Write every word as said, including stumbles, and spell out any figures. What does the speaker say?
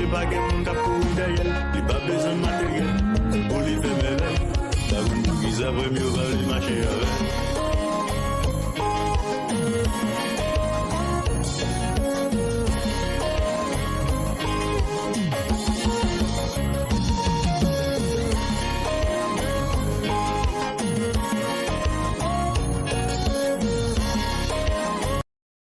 Pa gen moun k ap kouri dèyè l, li pa bezwen materyèl pou li fè mèvèy. Dagoun poukisa frè m yo pa vle mache avè l?